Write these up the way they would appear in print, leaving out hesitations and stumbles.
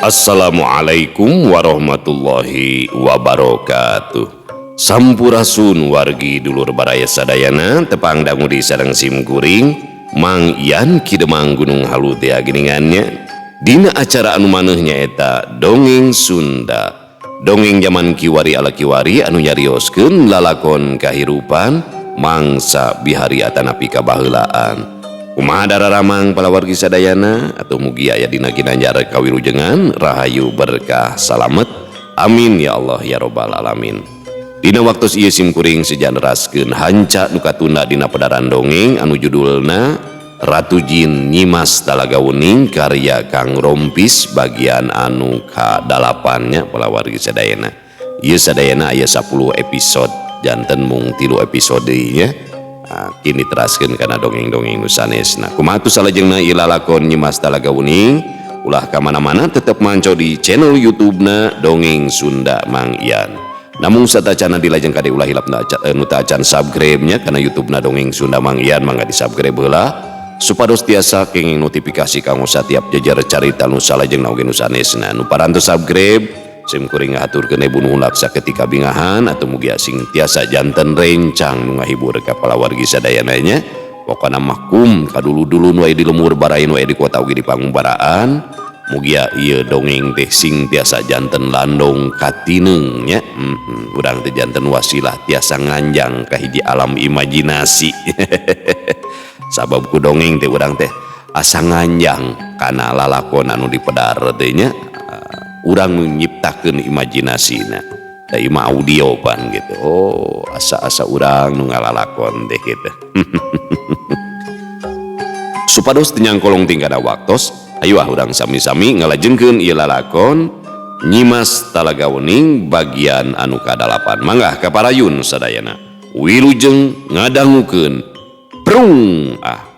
Assalamualaikum warahmatullahi wabarakatuh. Sampurasun wargi dulur baraya sadayana, tepang dangu di sareng sim kuring Mang Ian Ki Demang Gunung Halu teh geningannya. Dina acara anu maneuh nyaeta Dongeng Sunda. Dongeng zaman kiwari ala kiwari anu nyarioskeun lalakon kahirupan mangsa bihari atanapi kabaheulaan. Kumaha dararamang palawargi sadayana atau mugi aya dina ginanjar kawilujengan rahayu berkah salamet. Amin ya Allah ya robbal alamin. Dina waktu ieu sim kuring seja neraskeun hanca nu katunda dina pedaran dongeng anu judulna Ratu Jin Nyimas Talaga Wening karya Kang Rompis bagian anu ka-8 nya palawargi sadayana. Ieu sadayana aya 10 episode, janten mung 3 episode nya. Nah, kini teraskeun kana dongeng-dongeng nu sanesna. Kumaha tuh salajengna ieu lalakon Nyimas Talaga Wening? Ulah ka mana-mana, tetep manco di channel YouTube-na Dongeng Sunda Mang Ian. Namun satacana dilajeng kade ulah hilap nu tacan subscribe-nya kana YouTube-na Dongeng Sunda Mang Ian, mangga di-subscribe heula supados tiasa kenging notifikasi kanggo satiap jejer carita nu salajengna oge nu sanesna. Nu parantos subscribe sim kuring ngahaturkeun nuhun laksa ketika bingahan atau mugi sing tiasa janten rencang nu ngahibur ka palawargi sadayana nya. Pokona mah kum kadulu-dulu nu aya di lemur baraya, nu aya di kota oge di pangumbaraan, mugia ieu dongeng teh sing tiasa janten landong katineung nya. Urang teh janten wasilah tiasa nganjang ka hiji alam imajinasi. Sabab ku dongeng teh urang teh asa nganjang kana lalakon anu dipedar teh nya. Urang nyiptakeun imajinasina da ieu mah audio pan gitu. Oh, asa-asa urang nu ngalalakon teh gitu. Supados teu nyangkolong tingkana waktos, ayo ah urang sami-sami ngalajengkeun ieu lalakon Nyimas Talaga Wening bagian anu ka-8. Mangga kaparayun sadayana. Wilujeng ngadangukeun. Prung ah.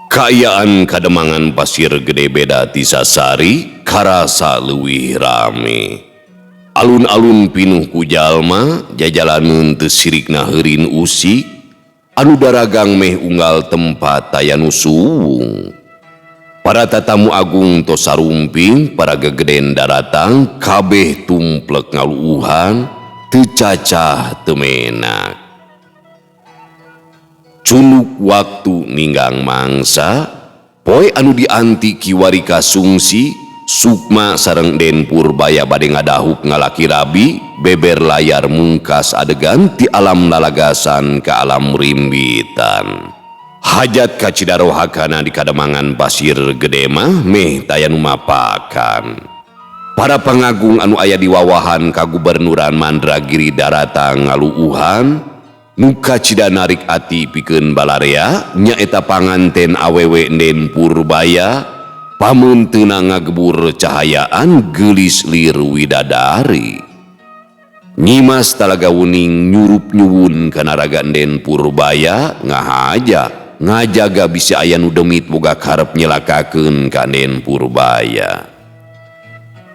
Kaayaan Kademangan Pasir Gede beda ti sasari karasa leuwih rame. Alun-alun pinuh ku jalma, jajalaneun teu sirikna heurin usik, anu daragang meh unggal tempat taya nu suwung. Para tatamu agung tos sarumping, para gegeden daratang, kabeh tumplek ngaluuhan, teu cacah teu menak. Cunuk waktu ninggang mangsa, poe anu dianti kiwari kasungsi, Sukma sareng Den Purbaya bade ngadahuk ngalaki rabi, beber layar mungkas adegan ti alam lalagasan ka alam rimbitan. Hajat kacidarohakana di Kademangan Pasir Gede mah meh taya nu mapakan. Para pangagung anu aya di wawahan kagubernuran Mandragiri daratang ngaluuhan, nu kacida narik ati pikeun balarea nyaeta panganten awewe Den Purbaya pameunteuna ngagebur cahayaan geulis lir widadari. Nyimas Talaga Wening nyurup nyuwun kana raga Enden Purbaya ngahaja ngajaga bisi aya nu demit boga karep nyelakakeun ka Enden Purbaya.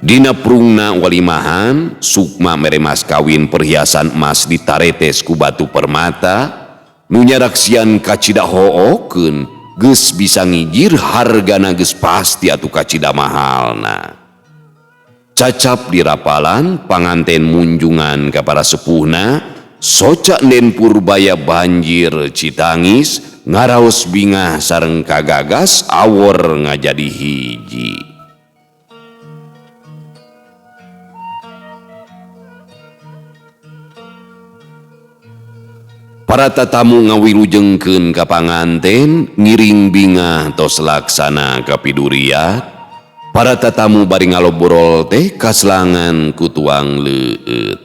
Dina prungna walimahan Sukma mere mas kawin perhiasan emas ditaretes ku batu permata nu nyaraksian kacida hookeun geus bisa ngijir hargana geus pasti atuh kacida mahalna. Cacap di rapalan panganten munjungan ka para sepuhna soca Enden Purbaya banjir citangis ngaraos bingah sareng kagagas awor ngajadi hiji. Para tatamu ngawilujengkeun ka panganten ngiring bingah tos laksana kapiduriat. Para tatamu bari ngaloborol teh kaslangan ku tuang leueut.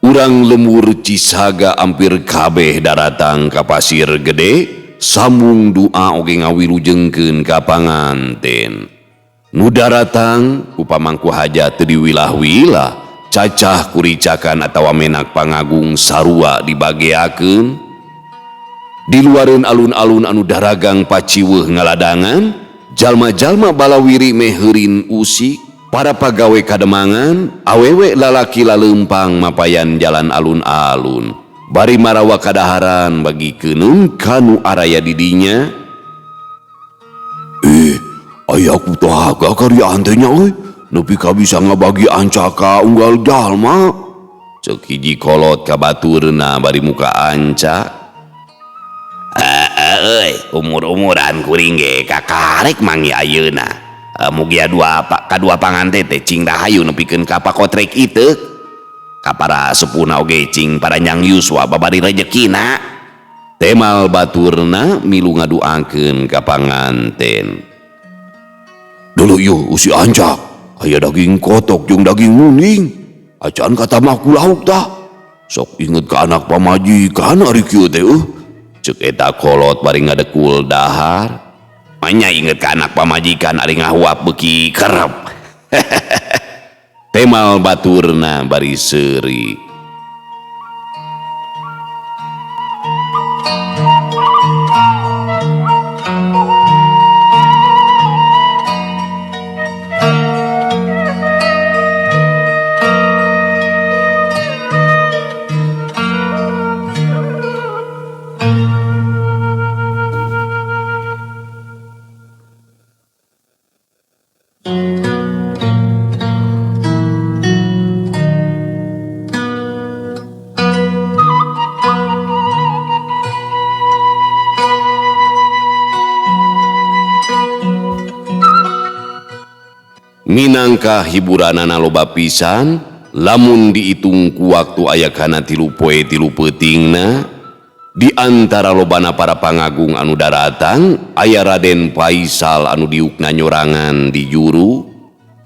Urang lembur Cisaga ampir kabeh daratang ka Pasir Gede sambung doa oge ngawilujengkeun ka panganten. Nu daratang ku pamangku hajat teu diwilah-wilah, cacah kuricakan atawa menak pangagung sarua dibageakeun. Di luareun alun-alun anu daragang paciweuh ngaladangan, jalma-jalma balawiri meheurin usik, para pagawe kademangan, awewe lalaki laleumpang mapayan jalan alun-alun. Bari marawa kadaharan bagi keunung kanu araya di dinya. Aya ku tahaga karyaan teh nya euy, nepi ka bisa ngabagi ancaka unggal jalma. Ceuk hiji kolot ka baturna bari muka ancak. Euy, umur-umuran kuring ge kakarek mangi ayeuna. Mugia kadua pangante teh cing rahayu nepikeun ka pakotrek iteuk. Ka para sepuhna oge cing paranjang yuswa babari rejekina. Temal baturna milu ngaduakeun ka panganten. Dulu yeuh usi ancak, aya daging kotok jeung daging muning. Acan katamah ku lauk tah. Sok inget ka anak pamajikan ari kieu teh euy. Ceuk eta kolot bari ngadekul dahar. Manya inget ka anak pamajikan ari ngahuap beuki kerep. Temal baturna bari seuri. Minangka hiburanana loba pisan, lamun diitung ku waktu aya kana 3 poe 3 peutingna, di antara lobana para pangagung anu daratang, aya Raden Faisal anu diukna nyorangan di juru,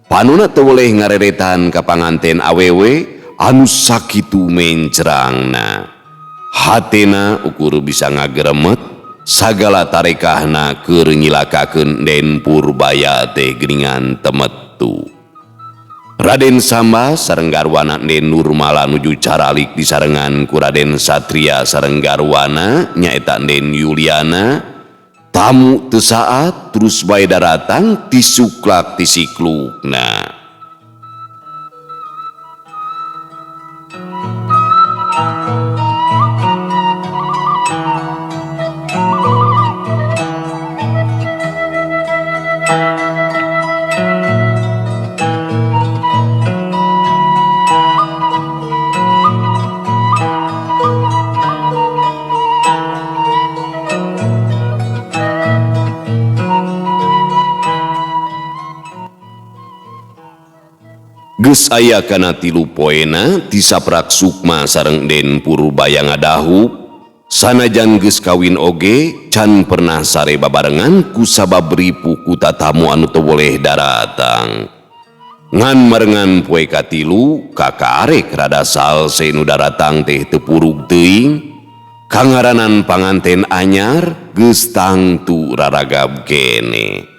panona teu weleh ngareretan ka panganten awewe anu sakitu mencrangna. Hatena ukur bisa ngageremet, sagala tarekahna keur nyilakakeun Den Purbaya teh geuningan temet. Raden Samba sareng garwana Den Nurmala nuju caralik disarengan ku Raden Satria sareng garwana nyaeta Den Yuliana. Tamu teu saat terus bae daratang tisuklak tisiklukna. Geus aya kana 3 poena tisaprak Sukma sareng Den Purbaya ngadahup, sanajan geus kawin oge can pernah sare babarengan kusabab ripuh ku tatamu anu teu boleh daratang. Ngan marengan poe katilu kakarek rada salse nu daratang teh teu purug teuing, kangaranan panganten anyar geus tangtu raragab kene.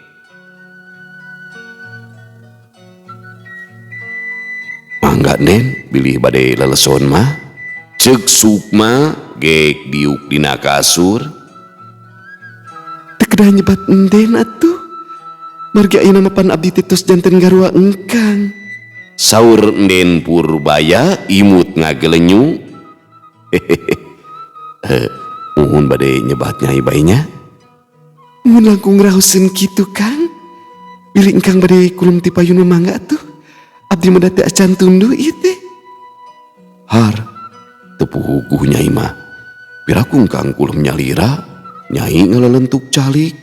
Mangga Den bilih bade leleson mah. Ceuk Sukma geek diuk dina kasur. Teu kedah nyebat Enden atuh. Margi ayeuna mah pan abdi teh tos janten garwa engkang. Saur Enden Purbaya imut ngagelenyu. Muhun bade nyebat Nyai bae nya. Mun langkung raoseun kitu Kang. Bilih engkang bade kulum ti payun mah mangga atuh. Abdi mah da teu acan tunduh ieu teh. Har, teu puguh Nyai mah. Piraku engkang kulum nyalira, Nyai ngalelentuk calik.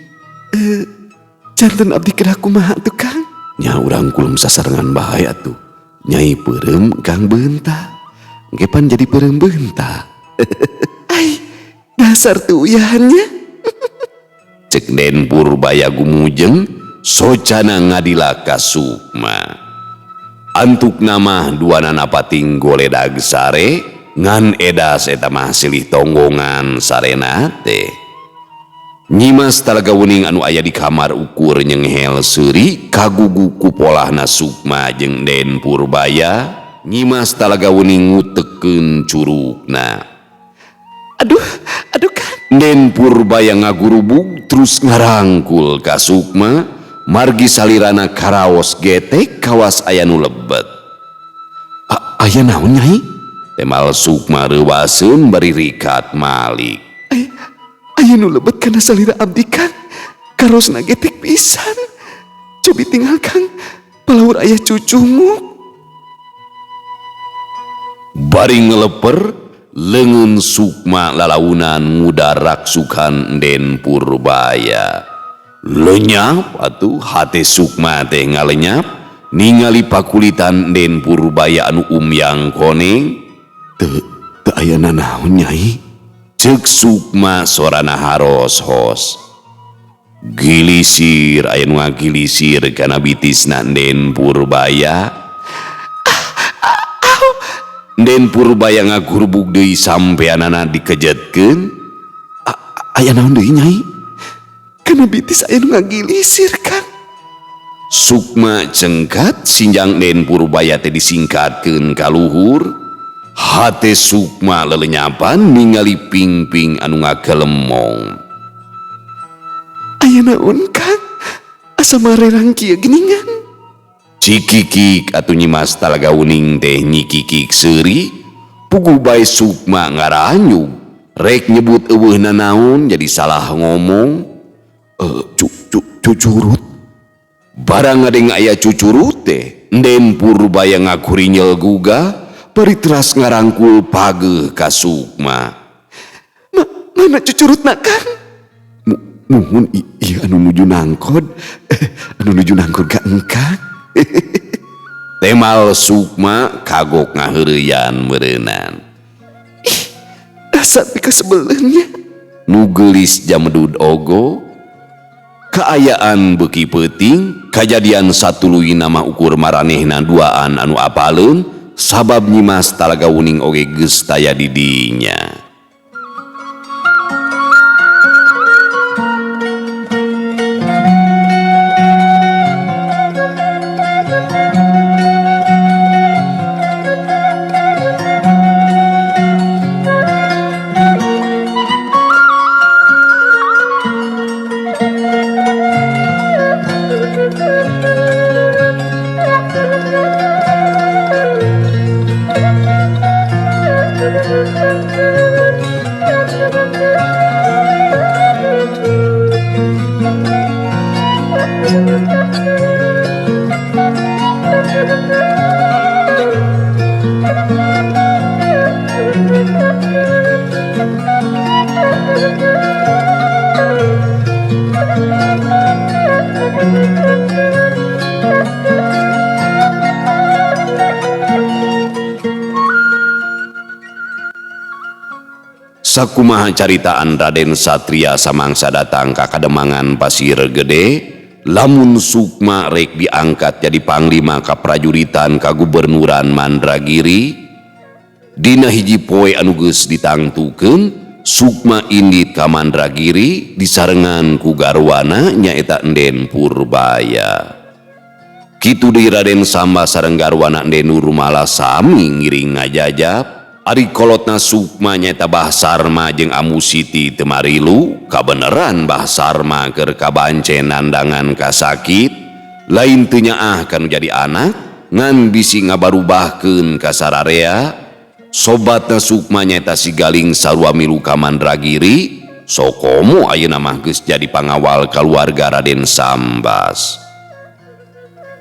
Janten abdi kedah kumaha atuh Kang? Nya urang kulum sasarengan bae atuh. Nyai peureum kang beunta. Engke pan jadi peureum beunta. Ai, dasar teu uyahannya. Cek Den Purbaya gumujeng socana ngadila ka Sukma. Antuk nama duanana pating goledag sare ngan edas eta mah silih tonggongan sarena teh. Nyimas Talaga Wening anu aya di kamar ukur nyenghel seuri kagugu ku polahna Sukma jeung Den Purbaya. Nyimas Talaga Wening ngutekeun curugna. Aduh, aduh Kang. Den Purbaya ngagurubug terus ngarangkul ka Sukma. Margi salirana karaos getek kawas aya nu lebet. Aya naon Nyai? Temal Sukma reuwaseun bari rikat malik. Aya nu lebet kana salira abdi Kang. Karosna getek pisan. Cobi tinggal Kang, palawur aya cucunguk. Bari ngeleper leungeun Sukma lalaunan ngudarak sukan Den Purbaya. Lenyap atuh hate Sukma teh ngalenyap ningali pakulitan Den Purbaya anu umyang koneng. Teu aya nanaon Nyai? Ceuk Sukma sorana haros-hos. Gilisir aya nu ngagilisir kana bitisna Den Purbaya. Den Purbaya ngagurbug deui sampeanana dikejetkeun. Aya naon deui Nyai? Kana bitis aya nu ngagilisir Kang. Sukma cengkat sinjang Den Purbaya teh disingkatkeun ka luhur. Hate Sukma lelenyapan ningali pingping anu ngagelemong. Aya naon Kang? Asa marerang kieu geuningan. Cikikik atuh Nyimas Talaga Wening teh nyikikik seuri. Puguh bae Sukma ngaranyug. Rek nyebut eueuh nanaon jadi salah ngomong. Cucurut. Barang ngadeng aya cucurut teh, Den Purbaya ngakurinyel gugah, bari teras ngarangkul pageuh ka Sukma. Mana cucurutna Kang? Muhun ieu anu nuju nangkod. Anu nuju nangkod ka engkang. Temal Sukma kagok ngaheureuyan meureunnan. Ih, dasar pikasebeleunnya. Nu geulis jamedud ogo. Kaayaan beuki peuting, kajadian satuluyna mah ukur maranehna duaan anu apaleun, sabab Nyimas Talaga Wening oge geus taya di dinya. Sakumaha caritaan Raden Satria samangsa datang ka Kademangan Pasir Gede, lamun Sukma rek diangkat jadi panglima kaprajuritan kagubernuran Mandragiri. Dina hiji poe anu geus ditangtukeun, Sukma indit ka Mandragiri disarengan ku garwana nyaeta Enden Purbaya. Kitu deui Raden Samba sareng garwana Ende Nurmala sami ngiring ngajajab. Ari kolotna Sukma nyaeta Bah Sarma jeung Ambu Siti teu marilu, kabeneran Bah Sarma keur kabancen nandangan kasakit, lain teu nyaah kanu jadi anak, ngan bisi ngabarubahkeun ka sararea. Sobatna Sukma nyaeta si Galing sarua milu ka Mandragiri, sokomo ayeuna mah geus jadi pangawal kaluarga Raden Sambas.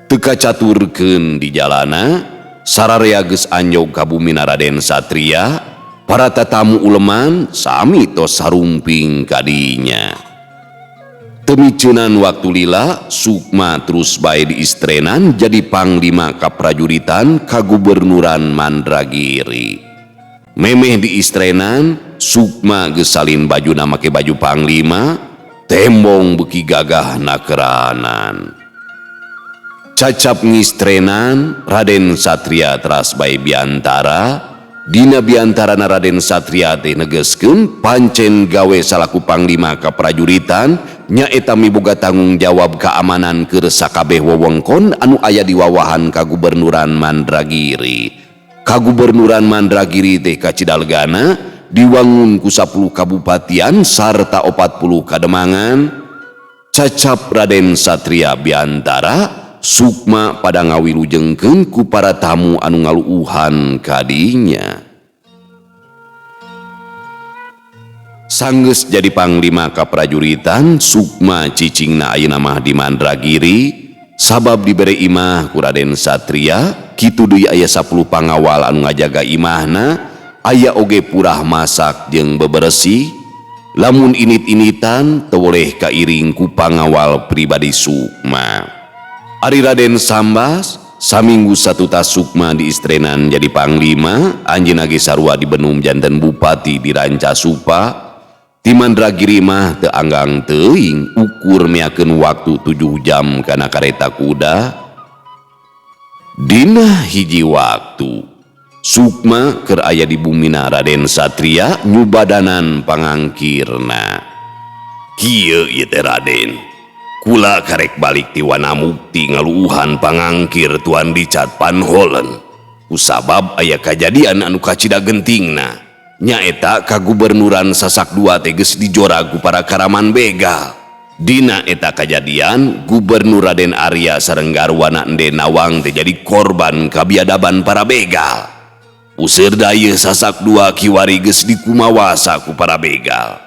Teu kacaturkeun di jalana, sararea geus anjog ka bumina Raden Satria, para tatamu uleman sami tos sarumping kadinya. Teu miceunan waktu lila, Sukma terus bae diistrenan jadi panglima kaprajuritan kagubernuran Mandragiri. Memeh diistrenan, Sukma geus salin bajuna make baju panglima, tembong beuki gagah nakeranan. Cacap ngistrenan, Raden Satria teras bae biantara. Dina biantarana Raden Satria teh negeskeun pancen gawe salaku panglima kaprajuritan nyaeta miboga tanggung jawab keamanan keur sakabeh wewengkon anu aya di wawahan kagubernuran Mandragiri. Kagubernuran Mandragiri teh kacidalgana diwangun ku 10 kabupatian sarta 40 kademangan. Cacap Raden Satria biantara, Sukma pada ngawilujengkeun ku para tamu anu ngaluuhan kadinya. Sanggeus jadi panglima kaprajuritan, Sukma cicingna ayeuna mah di Mandragiri, sabab dibere imah ku Raden Satria, kitu deui aya 10 pangawal anu ngajaga imahna, aya oge purah masak jeung beberesih. Lamun init-initan teu boleh kairing ku pangawal pribadi Sukma. Ari Raden Sambas saminggu satutas Sukma diistrenan jadi panglima, anjeunna ge sarua dibenum janten bupati di Rancasupa. Ti Mandragiri mah teu anggang teuing ukur meakeun waktu 7 jam kana kareta kuda. Dina hiji waktu Sukma keur aya di bumina Raden Satria nyubadanan pangangkirna. Kieu ieu teh Raden, kula karek balik ti Wanamukti ngaluuhan pangangkir Tuan Richard Van Hollen. Kusabab aya kajadian anu kacida gentingna, nyaeta kagubernuran Sasak Dua teh geus dijorag ku para karaman begal. Dina eta kajadian, Gubernur Raden Arya sareng garwana Ende Nawang teh jadi korban kabiadaban para begal. Useur dayeuh Sasak Dua kiwari geus dikumawasa ku para begal.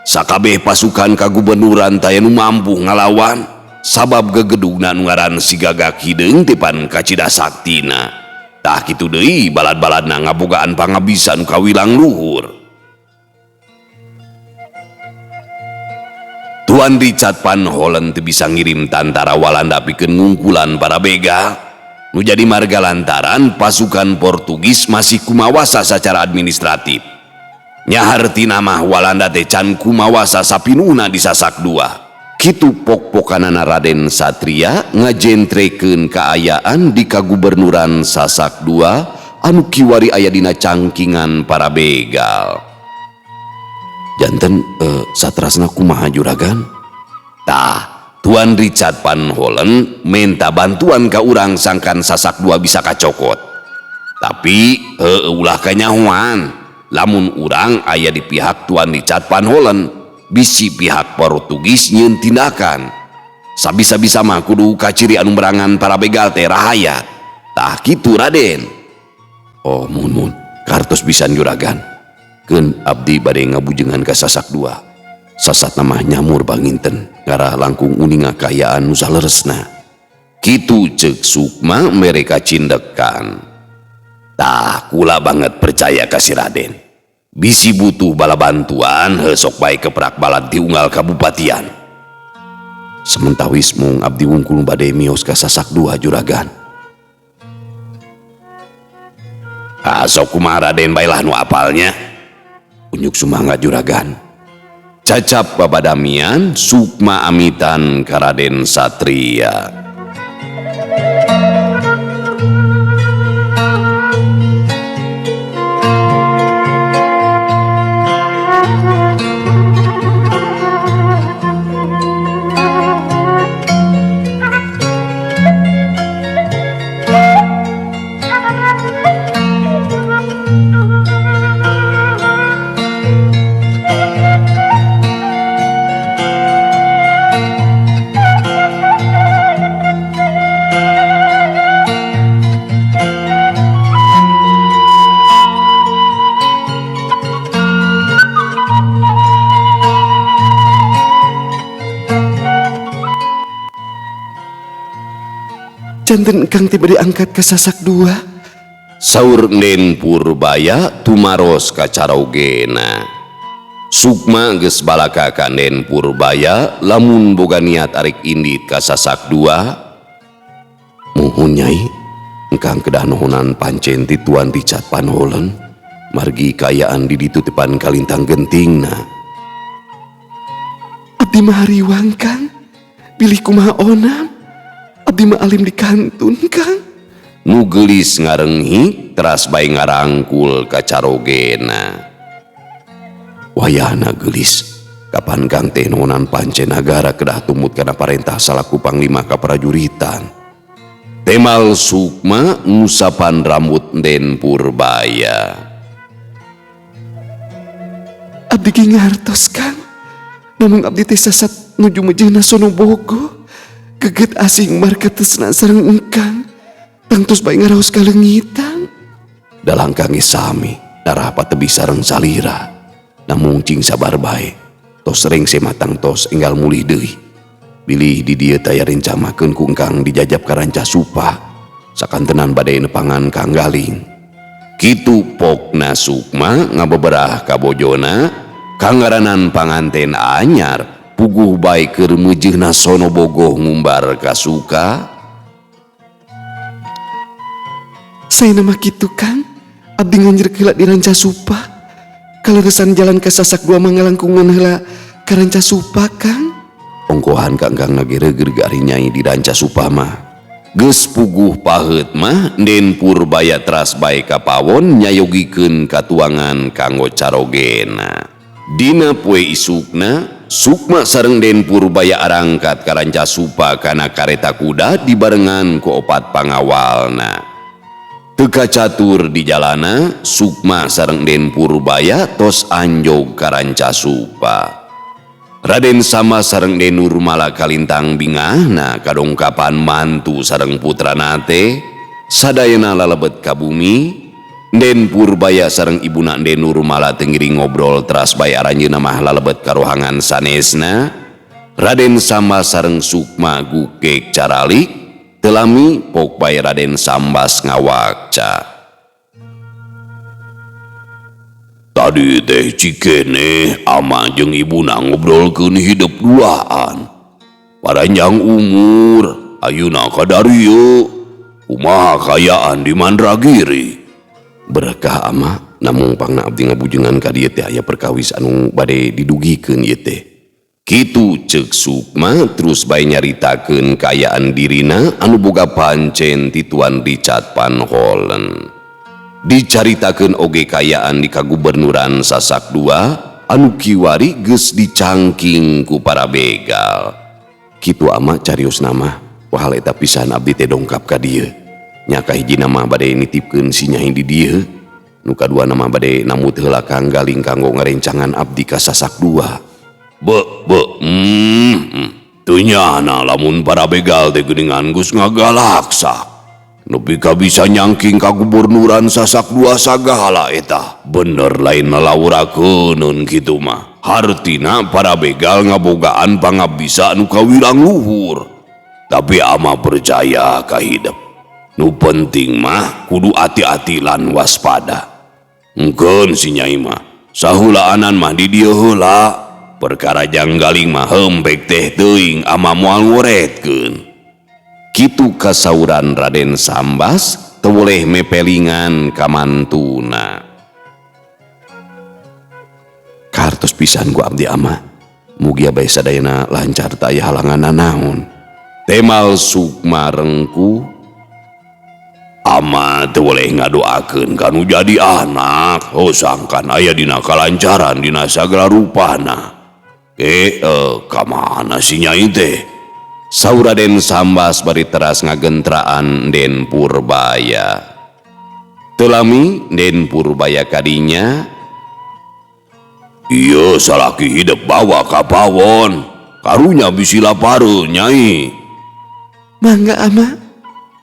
Sakabeh pasukan kagubernuran taya nu mampu ngalawan, sabab gegedugna nu ngaran si Gagak Hideung teh pan kacida saktina. Tah kitu deui balad-baladna ngabogaan pangabisa nu kawilang luhur. Tuan Richard Van Hollen teu bisa ngirim tantara Walanda pikeun ngungkulan para begal. Nu jadi marga lantaran pasukan Portugis masih kumawasa secara administratif. Nyahartina mah Walanda teh can kumawasa sapinuna di Sasak Dua. Kitu pok-pokanana Raden Satria ngajentrekeun kaayaan di kagubernuran Sasak Dua anu kiwari aya dina cangkingan para begal. Janten satrasna kumaha juragan? Tah, Tuan Richard Van Hollen menta bantuan ka urang sangkan Sasak Dua bisa kacokot. Tapi ulah kanyahoan. Lamun urang aya di pihak Tuan Richard Van Hollen, bisi pihak Portugis nyieun tindakan. Sabisa-bisa mah kudu kaciri anu merangan para begal teh rahayat. Tah kitu Raden. Oh mun kartos pisan juragan. Keun abdi bade ngabujengan ka Sasak Dua. Sasatna mah nyamur banginten ngarah langkung uninga kaayaan nu saleresna. Kitu ceuk Sukma mereka cindekan. Tah kula banget percaya ka si Raden. Bisi butuh bala bantuan heuh sok bae keprak balad di unggal kabupatian. Sementawis mung abdi wungkul bade mios ka Sasak Dua juragan. Ah sok kumaha Raden baelah nu apalnya. Unjuk sumangat juragan. Cacap babadamian Sukma amitan ka Raden Satria. Janten engkang teh bade angkat ka Sasak Dua. Saur Den Purbaya tumaros ka carogena. Sukma geus balaka ka Den Purbaya lamun boga niat arek indit ka Sasak Dua. Muhun Nyai, engkang kedah nohonan pancen ti Tuan Richard Van Hollen. Margi kaayaan di ditu tepan kalintang gentingna. Abdi mah hariwang Kang, bilih kumaha onam. Abdi mah alim di kantun Kang. Nu geulis ngarenghik teras bae ngarangkul ka carogena. Wayahna geulis, kapan Kang teh nohonan pancen nagara kedah tumut kana parentah salaku panglima kaprajuritan. Temal Sukma ngusapan rambut Den Purbaya. Abdi ge ngartos Kang, namung abdi teh sasat nuju meujeuhna sono bogo. Geget asing marketesna sareng engkang. Tangtos bae ngaraos kaleungitan. Dalang kang ge sami darah patebi sareng salira. Namung cing sabar bae. Tos rengse matang tos enggal mulih deui. Bilih di dieu taya rencamakeun ku engkang dijajab ka Ranca Supa. Sakantenan bade nepangan Kang Galing. Kitu pokna Sukma ngabeberah ka bojona kangaranan panganten anyar. Puguh bae keur meujeuhna sono bogoh ngumbar kasuka. Saya nama kitu Kang, abdi nganjrek heula di Ranca Supa. Kaleresan jalan ka Sasak Dua mangalangkungan heula ka Ranca Supa Kang. Ongkohan ka engkang nagereugeur ari Nyai di Ranca Supa mah. Geus puguh paheut mah Den Purbaya teras bae ka pawon nyayogikeun katuangan kanggo carogena. Dina poe isukna Sukma sareng Den Purbaya arangkat ka Ranca Supa kana kareta kuda dibarengan ku opat pangawalna. Teu kacatur di jalana Sukma sareng Den Purbaya tos anjog ka Ranca Supa. Raden Samba sareng Den Nurmala kalintang bingahna kadongkapan mantu sareng putrana teh sadayana lalebet ka bumi. Den Purbaya sareng ibuna Den Nurmala teu ngiring ngobrol teras bae aranjeunna mah lalebet ka rohangan sanesna. Raden Samba sareng Sukma gukek caralik teu lami pok bae Raden Sambas ngawakca. Tadi teh cikene ama jeung ibuna ngobrolkeun hidup duaan. Paranjang umur ayeuna kadarieu kumaha kayaan di Mandragiri. Berkah ama, namung pangna abdi ngabujengan ka dieu teh aya perkawis anu bade didugikeun ieu teh. Kitu ceuk Sukma terus bae nyaritakeun kaayaan dirina anu boga pancen ti Tuan Richard Van Hollen. Dicaritakeun oge kaayaan di kagubernuran Sasak Dua anu kiwari geus dicangking ku para begal. Kitu ama carios nama, wahal eta pisan abdi teh dongkap ka dieu. Nya kahijina mah bade nitipkeun si Nyai di dieu. Nu kadua mah bade namut heula Kang Galing kanggo ngarencangan abdi ka Sasak Dua. Be be teu nyana lamun para begal teh geuningan geus ngagalaksa. Nepi ka bisa nyangking ka gubernuran Sasak Dua sagala eta. Bener lain nalawurakeunun kitu mah. Hartina para begal ngabogaan pangabisa nu kawilang luhur. Tapi ama percaya ka hidep. Nu penting mah kudu hati-hati lan waspada. Engkeun si Nyai mah sahulaanan mah di dieu heula. Perkara jang galing mah hempek teh teuing ama moal ngoretkeun. Kitu kasauran Raden Sambas teu boleh mepelingan ka mantuna. Kartos pisan ku abdi ama. Mugia bae sadayana lancar teu aya halangan nanaon. Temal Sukma rengku. Ama teu boleh ngadoakeun kanu jadi anak, hosangkan aya dina kalancaran dina sagala rupana. Ka mana si Nyai teh? Saur Raden Sambas bari teras ngagentraan Den Purbaya. Teu lami Den Purbaya kadinya. Ieu salaki hidep bawa ka pawon. Karunya bisi lapareun Nyai. Mangga ama,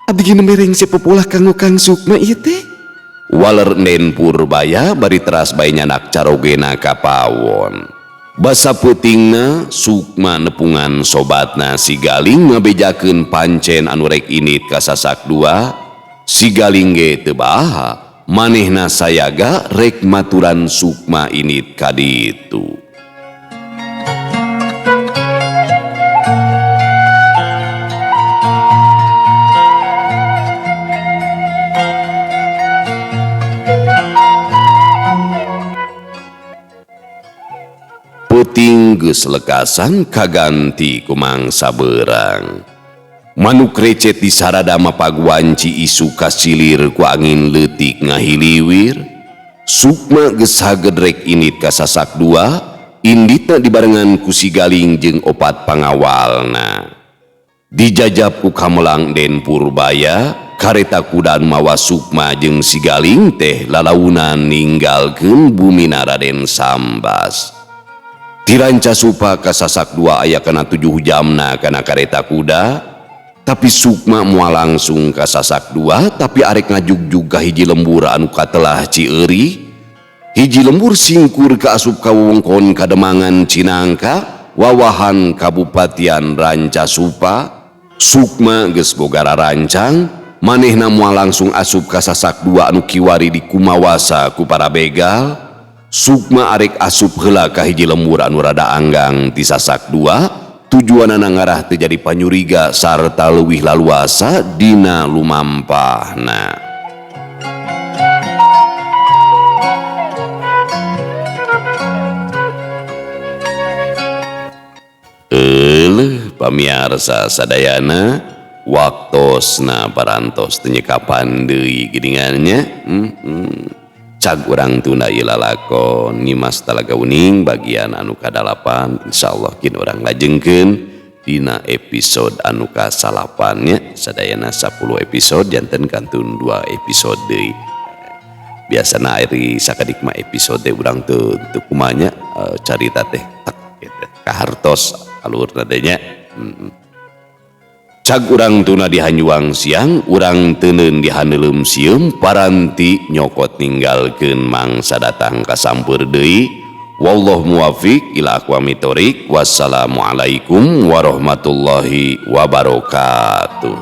abdi ge nembe rengse popolah kanggo Kang Sukma ieu teh. Waler Den Purbaya bari teras bae nyanak carogena ka pawon. Basa peutingna Sukma nepungan sobatna si Galing ngabejakeun pancen anu rek init ka Sasak Dua. Si Galing ge teu baha, manehna sayaga rek maturan Sukma init ka ditu. Peuting geus lekasan kaganti ku mangsa beurang. Manuk recet di sarada mapagwanci isu kasilir ku angin leutik ngahiliwir. Sukma geus hagedrek init ka Sasak Dua, inditna dibarengan ku si Galing jeung opat pangawalna. Dijajab ku Kamelang Den Purbaya, kareta kuda anu mawa Sukma jeung si Galing teh lalaunan ninggalkeun bumina Raden Sambas. Ti Rancasupa ka Sasak Dua aya kana 7 jamna kana kareta kuda, tapi Sukma moal langsung ka Sasak Dua, tapi arek ngajugjug ka hiji lembur anu katelah Cieuri. Hiji lembur singkur ka asup ka wewengkon Kademangan Cinangka, wawahan Kabupatian Rancasupa. Sukma geus boga rarancang, manehna moal langsung asup ka Sasak Dua anu kiwari dikumawasa ku para begal. Sukma arek asup heula ka hiji lembur anu rada anggang ti Sasak Dua, tujuanana ngarah teu jadi panyuriga sarta leuwih laluasa dina lumampahna. Euleuh pamiarsa sadayana, waktosna parantos teu nyekapan deui geuningannya. Cag urang tunda ieu lalakon Nyimas Talaga Wening bagian anu kadalapan, insyaallah kin urang lajengkeun dina episode anu kasalapannya. Sadayana 10 episode janten kantun 2 episode deui. Biasana ari sakedik mah episode urang teu kumanya, carita teh tak gitu kahartos alurna teh nya. Cag urang tuna di hanyuang siang, urang teuneun di haneuleum sieum, paranti nyokot ninggalkeun mangsa datang ka sampeur deui. Wallahu muwafiq ila aqwamit thoriq. Wassalamualaikum warahmatullahi wabarakatuh.